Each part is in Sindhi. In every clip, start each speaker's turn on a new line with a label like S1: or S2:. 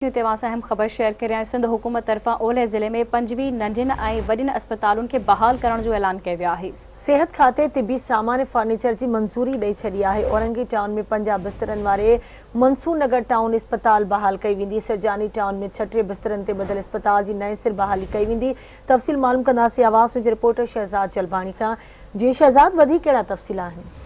S1: هتي اوهان سان اهم خبر شيئر ڪريان سنڌ حڪومت طرفان اولهه ضلعي ۾ 25 ننڍين ۽ وڏين اسپتالن کي بحال ڪرڻ جو اعلان ڪيو ويو آهي.
S2: صحت کاتي طبي سامان ۽ فرنيچر جي منظوري ڏئي ڇڏي آهي، اورنگي ٽائون ۾ 50 بسترن واري منصور نگر ٽائون اسپتال بحال ڪئي ويندي، سرجاني ٽائون ۾ 36 بسترن تي ٻڌل اسپتال جي نئين سر بحالي ڪئي ويندي، تفصيل معلوم ڪنداسين آواز نيوز جي رپورٽر شهزاد جلباڻي کان، جي شهزاد وڌيڪ ڪهڙا تفصيل آهن؟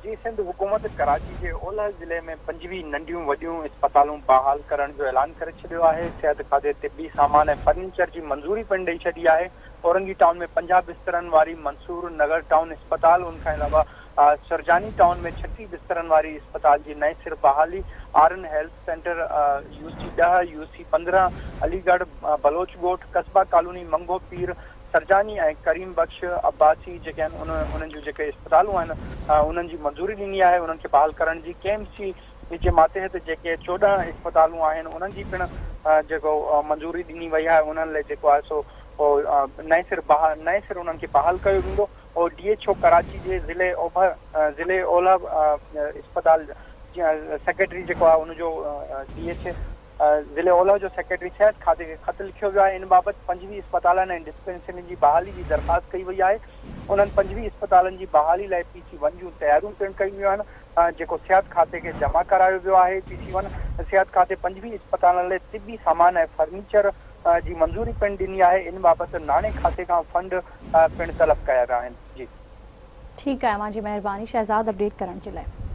S3: جي سنڌ حڪومت ڪراچي جي اولهه ضلعي ۾ 25 ننڍيون وڏيون اسپتالون بحال ڪرڻ جو اعلان ڪري ڇڏيو آهي، صحت کاتي طبي سامان ۽ فرنيچر جي منظوري پڻ ڏئي ڇڏي آهي، اورنگي ٽائون ۾ 50 بسترن واري منصور نگر ٽائون اسپتال، ان کان علاوه سرجاني ٽائون ۾ 36 بسترن واري اسپتال جي نئين سر بحالي، آرن هيلٿ سينٽر، يو سي 10، يو سي 15، علي ڳڙهه، بلوچ ڳوٺ، قصبه ڪالوني، منگهو پير، سرجاني ۽ ڪريم بخش عباسي جيڪي آهن ان انهن جون جيڪي اسپتالون آهن انهن جي منظوري ڏني آهي انهن کي بحال ڪرڻ جي ڪي ايم سي جي ماتحت جيڪي 14 اسپتالون آهن انهن جي پڻ جيڪو منظوري ڏني وئي آهي انهن لاء جيڪو آهي سو نئين سر نئين سر انهن کي بحال ڪيو ويندو O D H O Karachi جي ضلعي اوڀر ضلعي اولهه اسپتال سيڪريٽري جيڪو آهي ان جو ڊي ايڇ ضلعي اولهه جو سيڪريٽري صحت کاتي کي خط لکيو ويو آهي، ان بابت 25 اسپتالن ۽ ڊسپينسرين جي بحالي جي درخواست ڪئي وئي آهي، انهن 25 اسپتالن جي بحالي لاء پي سي ون جون تياريون پڻ ڪيون ويون آهن، جيڪو صحت کاتي کي جمع ڪرايو ويو آهي، پي سي ون صحت کاتي 25 اسپتالن لاء طبي سامان ۽ فرنيچر جي منظوري پڻ ڏني آهي، ان بابت ناڻي کاتي کان فنڊ پڻ طلب ڪيا ويا آهن. جي.
S1: ٺيڪ آهي اوهان جي مهرباني شهزاد اپڊيٽ ڪرڻ جي لاء.